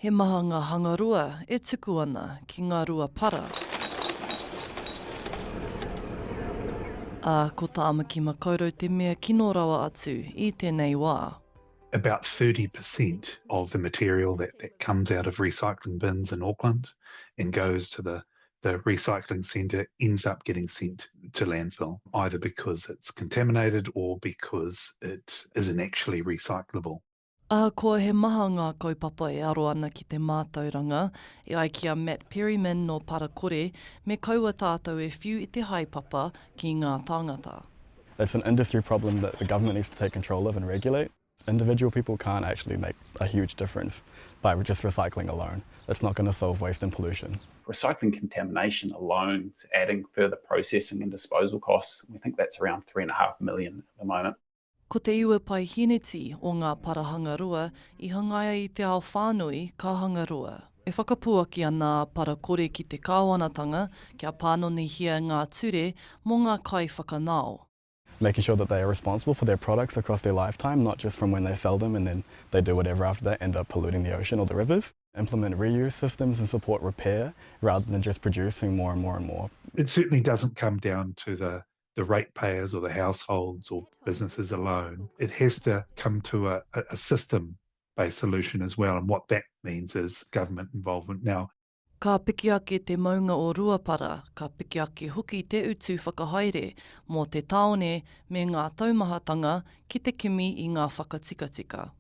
He maha ngā hangarua e tuku ana ki ngā rua para. Ā, ko Tāmaki Makaurau te mea kino rawa atu i tēnei wā. About 30% of the material that that comes out of recycling bins in Auckland and goes to the the recycling centre ends up getting sent to landfill, either because it's contaminated or because it isn't actually recyclable. Ahakoa he maha ngā kaupapa e aro ana ki te mātauranga, e ai ki a Matt Perryman nō Parakore, me kaua tātou e whiu i te haepapa ki ngā tāngata. It's an industry problem that the government needs to take control of and regulate. Individual people can't actually make a huge difference by just recycling alone. It's not going to solve waste and pollution. Recycling contamination alone is adding further processing and disposal costs. We think that's around 3.5 million at the moment. Ko te iwa paeheneti o ngā para hangarua i hangaia i te ao whānui ka hangarua. E whakapuaki ana a Para Kore ki te kāwanatanga kia pānonihia ngā ture mō ngā kai whakanao. Making sure that they are responsible for their products across their lifetime, not just from when they sell them and then they do whatever after that, end up polluting the ocean or the rivers. Implement reuse systems and support repair rather than just producing more and more and more. It certainly doesn't come down to the the ratepayers or the households or businesses alone. It has to come to a, a system-based solution as well. And what that means is government involvement. Now, Ka piki ake te maunga o Ruapara, ka piki ake hoki te utu whakahaere mō te tāone me ngā taumahatanga ki te kimi i ngā whakatikatika.